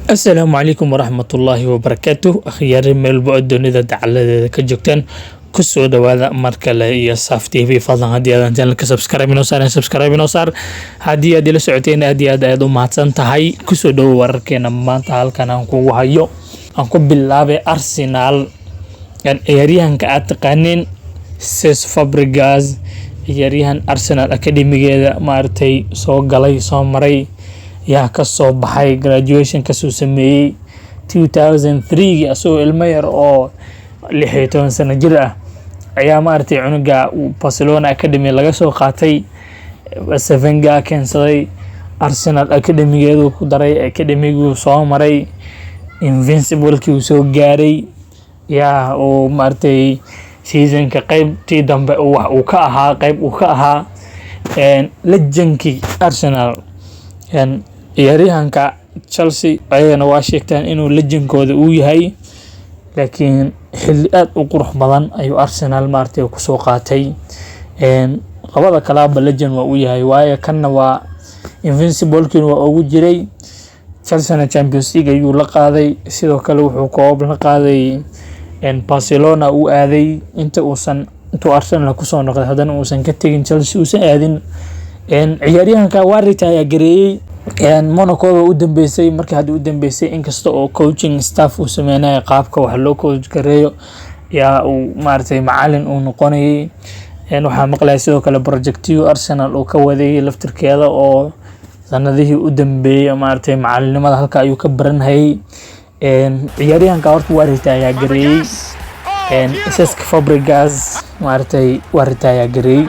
Asalaamu calaykum waraxmatullaahi wabarakaatuh. Akhyaari, meelba adduunyada dacaladeeda ka joogtaan, kusoo dhawaada mar kale iyo Saf TV. Fadlan, haddii aadan channelka subscribe inoo saaran, subscribe inoo saar. Haddii aad ila socoteen, aad iyo aad ayaad u mahadsan tahay. Kusoo dhawo wararkeena maanta halkan aan kugu hayo. Aan ku bilaabay Arsenal. Ciyaaryahanka aad taqaaneen Cesc Fabregas, ciyaaryahan Arsenal academigeeda maaragtay soo galay, soo maray, yaa ka soo baxay, graduation kasoo sameeyey 2003, asagoo ilmo yar oo 16 sano jir ah ayaa maaragtay cunuga Barcelona Academy laga soo qaatay. Wenger keensaday, Arsenal academigeedu ku daray, academiguu soo maray, invinciblekii uu soo gaaray, yaa uu maaragtay seasonka qeybtii dambe wax uu ka ahaa, qeyb uu ka ahaa legendkii Arsenal. Ciyaaryahanka Chelsea ayagana waa sheegtaan inuu legendkooda uu yahay, laakiin xilli aad u qurux badan ayuu Arsenal maaragtay kusoo qaatay. Labada kalaaba legend waa uu yahay, waayo kanna waa invinciblekina waa ugu jiray, Chelseana Champions League ayuu la qaaday. Sidoo kale wuxuu koob la qaaday Barcelona uu aaday inta uusan intuu Arsenal kusoo noqday, haddana uusan ka tegin Chelsea, uusan aadin. Ciyaaryahanka waa retire gareeyey Monaco u dambeysay markii hadda u dambeysay, inkasta oo coaching staff uu sameynayo, qaabka wax loo coach gareeyo yaa uu maaragtay macalin uu noqonayay. Waxaa maqlaya sidoo kale projectiyo Arsenal uu ka waday laftirkeeda oo sanadihii u dambeeyey maaragtay macalinimada halka ayuu ka baranhayay. Ciyaaryahanka horta waa retire gareeyey Cesc Fabregas, maaragtay waa retire gareeyey.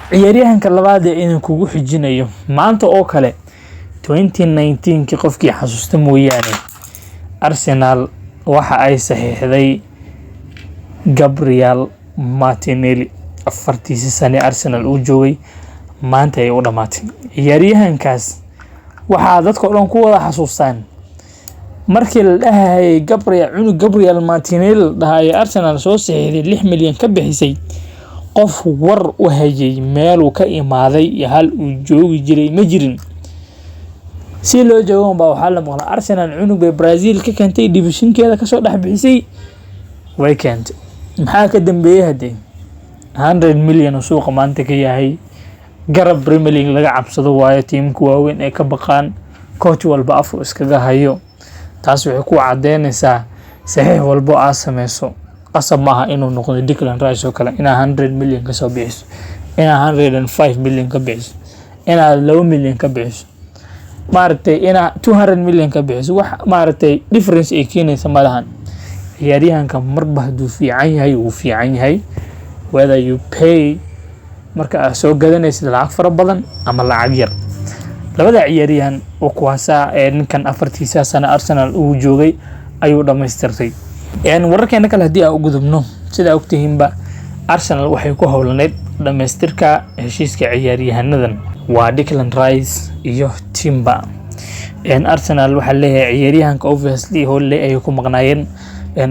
Ciyaaryahanka labaad ee idin kugu xijinayo maanta oo kale 2019kii, qofkii xasuusta mooyaane, Arsenal waxa ay saxiixday Gabriel Martinelli. 4-tiisii sane Arsenal uu joogay maanta ay u dhamaatay. Ciyaaryahankaas waxaa dadka o dhan ku wada xasuustaan markii la dhahayay Gabriel, cunug Gabriel Martinelli la dhahayay Arsenal soo saxiixday, 6 milyan ka bixisay. Qof war u hayay meeluu ka imaaday iyo hal uu joogi jiray ma jirin. Si loo joogo baa waxaa la maqlaa Arsenal cunug bay Brazil ka keentay, divisionkeeda kasoo dhex bixisay, way keentay. Maxaa ka dambeeyey? Haddee 100 million oo suuqa maanta ka yahay, garab Premier League laga cabsado, waayo tiimka waaweyn ay ka baqaan, coach walba afku iskaga hayo. Taas waxay ku cadeynaysaa saxiix walbo aad sameyso qasab maaha inuu noqdo Declan Rice oo kale, inaad 100 million kasoo bixiso, inaad 105 million ka bixiso, inaad 2 milyan ka bixiso, maaragtay inaad 200 million ka bixiso, wax maaragtay difference ay keenaysa malahan. Ciyaaryahanka marba hadduu fiican yahay, wuu fiican yahay, whether you pay marka aad soo gadanaysid lacag fara badan ama lacag yar. Labada ciyaaryahan oo kuwaasaa ee ninkan 4-tiisa sano Arsenal uu joogay ayuu dhammaystirtay. Wararkeena kale haddii aan u gudubno, sidaa ogtihiinba Arsenal waxay ku howlaneyd dhamaystirka heshiiska ciyaaryahanadan, waa Declan Rice iyo Timber. Arsenal waxaa leeyahay ciyaaryahanka obviously holiday ayay ku maqnaayeen,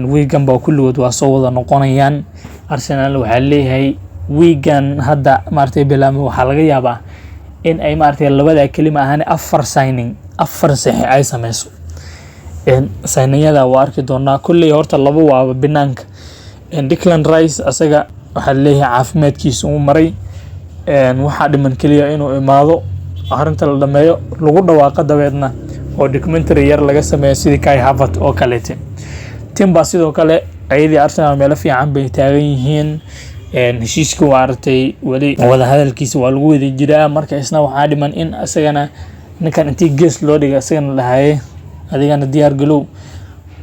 wiigan ba kulligood waa soo wada noqonayaan. Arsenal waxaa leeyahay wiigan hadda maaragtay bilaabmay waxaa laga yaabaa in ay maaragtay labada kelima ahaan afar signing, afar saxiix ay sameyso. Signingada waa arki doonaa. Kulley horta laba waaba banaanka. Declan Rice asaga waxaa leeyahay caafimaadkiisa uu maray, waxaa dhiman keliya inuu imaado, arrinta la dhameeyo, lagu dhawaaqo, dabeedna oo documentary yar laga sameeyo sidii Kai Havertz oo kaleete. Timber sidoo kale ayadii Arsenal meelo fiican bay taagan yihiin. Heshiiska waa aragtay, weli wadahadalkiisa waa lagu wada jiraa. Marka isna waxaa dhiman in isagana ninkan intii gees loo dhigay isagana lahaye adigana diyaar galow.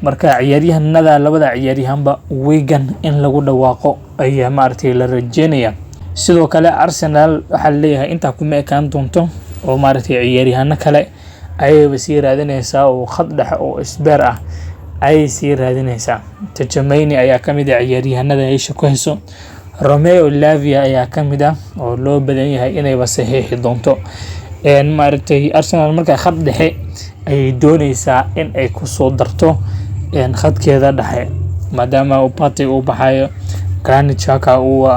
Marka ciyaaryahanada, labada ciyaaryahanba wigan in lagu dhawaaqo ayaa maaragtay la rajeynaya. Sidoo kale Arsenal waxaa laleeyahay intaa kuma ekaan doonto oo maaragtay ciyaaryahano kale ayayba sii raadineysaa, oo khad dhexe oo spare ah ayay sii raadineysaa. Tchouameni ayaa kamid ah ciyaaryahanada isha ku hayso, Romeo Lavia ayaa kamid ah oo loo badan yahay inayba saxiixi doonto maaragtay Arsenal. Marka khad dhexe ayay dooneysaa in ay kusoo darto khadkeeda dhexe, maadaama uu Partey uu baxayo, Granit Xhaka uu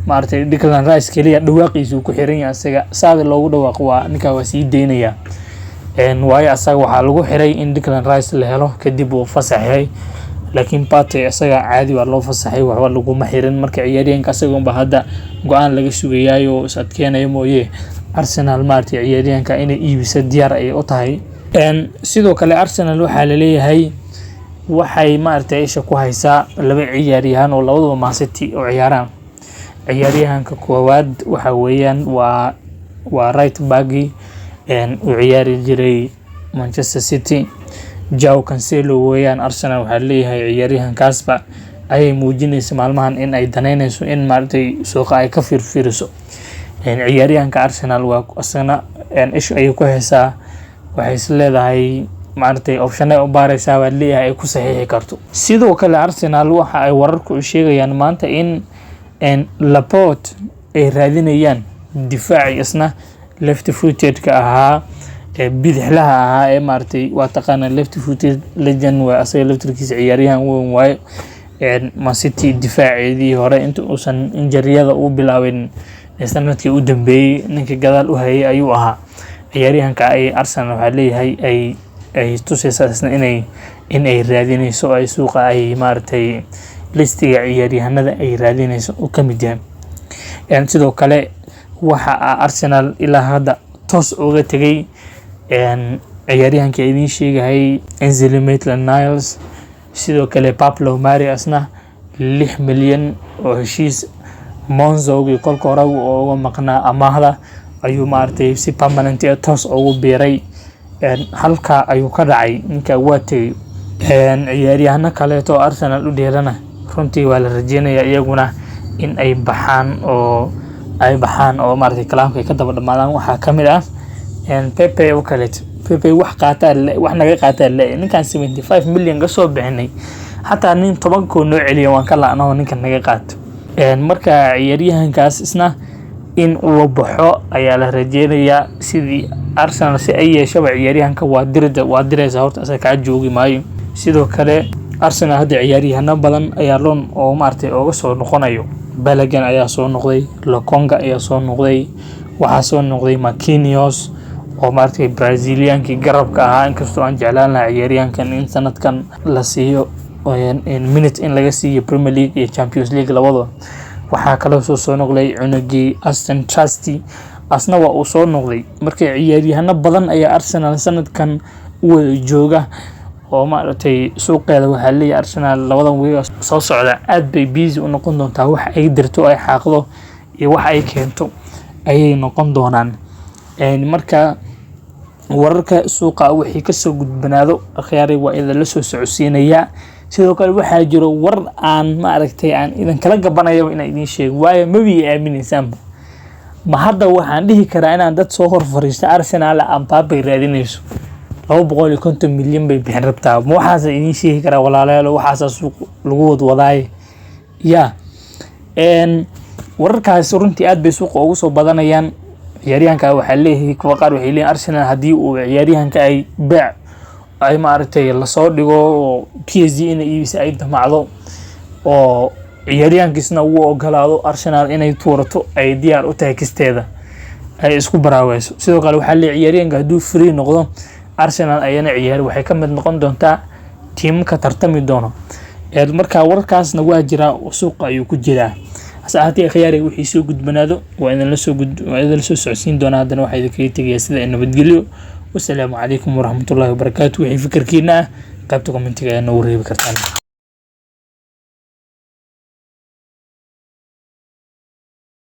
maaragtay Declan Rice keliya dhawaaqiisa uu ku xiran yahay, isaga saada loogu dhawaaqo waa ninkaa waa sii deynaya. Waayo asaga waxaa lagu xiray in Declan Rice la helo kadib uu fasaxay, laakiin Partey isaga caadi waa loo fasaxay, waxba laguma xirin. Marka ciyaaryahanka asaga unba hadda go-aan laga sugayaayo oo is adkeenayo mooye, Arsenal maaragtay ciyaaryahanka inay iibiso diyaar ayay u tahay. Sidoo kale Arsenal waxaa laleeyahay waxay maaragtay isha ku haysaa laba ciyaaryahan oo labaduba Man City u ciyaaraan. Ciyaaryahanka koowaad waxa weeyaan waa right back-gii u ciyaari jiray Manchester City, Joao Cancelo weeyaan. Arsenal waxaa leeyahay ciyaaryahankaasba ayay muujinaysa maalmahan in ay daneyneyso in maaragtay suuqa ay ka fiirfiiriso. Ciyaaryahanka Arsenal waa isagana isha ayay ku haysaa, waxay is leedahay maaragtay option ay u baaraysaa baa leeyahay ay ku saxiixi karto. Sidoo kale Arsenal waxa ay wararku u sheegayaan maanta in Laporte ay raadinayaan, difaaci isna left footed-ka ahaa ee bidixlaha ahaa ee maaragtay waa taqaanaa left footed legend waa asaga laftirkiisa, ciyaaryahan weyn waaye. Man City difaaceedii hore inta uusan injury-yada u bilaabin sanadkii u dambeeyey ninka gadaal u hayay ayuu ahaa. Ciyaaryahanka ay Arsenal waxaa leeyahay ay tusaysaa isna in ay raadinayso, ay suuqa ay maaragtay listiga ciyaaryahanada ay raadinayso uu ka mid yahay. Sidoo kale waxa Arsenal ilaa hadda toos uga tegay ciyaaryahanka idiin sheegayay, Ainsley Maitland-Niles. Sidoo kale Pablo Mari asna 6 milyan oo heshiis Monzogii kolka hore uga maqnaa amaahda ayuu maaragtay si permanent ah toos ugu biiray. Halka ayuu ka dhacay, ninka waa tegay. Ciyaaryahano kaleeto oo Arsenal u dheelana runtii waa la rajeynayaa iyaguna in ay baxaan oo ay baxaan oo maaragtay kalaamka ay ka daba dhamaadaan. Waxaa ka mid ah Pepe oo kaleeto. Pepe wax qaataa, wax naga qaataa le ninkan 75 million ka soo bixinay, xataa nin 10 koo noo celiya waan ka la'nao ninkan naga qaato. Marka ciyaaryahankaas isna in uu baxo ayaa la rajeynayaa. Sidii Arsenal si ay yeeshaba ciyaaryahanka waa dirida, waa diraysaa horta, asaga kaa joogi maayo. Sidoo kale Arsenal hadda ciyaaryahano badan ayaa loan oo maaragtay ooga soo noqonayo. Balogun ayaa soo noqday, Lokonga ayaa soo noqday, waxaa soo noqday Marquinhos oo maaragtay Braziliankii garabka ahaa, inkastoo aan jeclaan lahaa ciyaaryahankan in sanadkan la siiyo minute in laga siiyo Premier League iyo Champions League labadaba. Waxaa kaloo soo noqday cunugii Auston Trusty, asna waa uu soo noqday. Marka ciyaaryahano badan ayaa Arsenal sanadkan u wada jooga oo maaragtay suuqeeda waxaa leeyahay Arsenal labadan week soo socda aad bay busy u noqon doontaa. Wax ay dirto, ay xaaqdo iyo wax ay keento ayay noqon doonaan. Marka wararka suuqa wixii kasoo gudbanaado, akhyaaray, waa idin la soo socodsiinayaa. Sidoo kale waxaa jiro war aan maaragtay aan idin kala gabanayaba inaan idiin sheego, waayo mabi aaminaysaanba. Ma hadda waxaan dhihi karaa inaan dad soo hor fariista Arsenal Mbappe raadinayso, 250 milyan bay bixin rabtaa? Ma waxaasa idiin sheegi karaa, walaalayaal? Waxaasaa suuq lagu wadwadaaye ya. Wararkaas runtii aad bay suuqa ugu soo badanayaan. Ciyaaryahanka waxaa leeyahay, kuwa qaar waxay leeyihin Arsenal haddii uu ciyaaryahanka ay beec ay maaragtay lasoo dhigo oo PSG inay iibisa ay damacdo oo ciyaaryahankiisna uu ogolaado, Arsenal inay tuurato ay diyaar u tahay, kisteeda ay isku baraaweyso. Sidoo kale waxaa leeyahay ciyaaryahanka hadduu free noqdo, Arsenal ayana ciyaar waxay ka mid noqon doontaa tiimka tartami doono. Marka wararkaasna waa jiraa oo suuqa ayuu ku jiraa. Hase ahaatee khiyaariga wixii soo gudbanaado waa idinla soo socodsiin doonaa. Haddana waxaa idinkaga tegayaa sida nabadgelyo. Wasalaamu calaykum waraxmatullaahi wabarakaatu. Wixii fikirkiina ah qaybta comment-iga ayaa noogu reebi kartaan.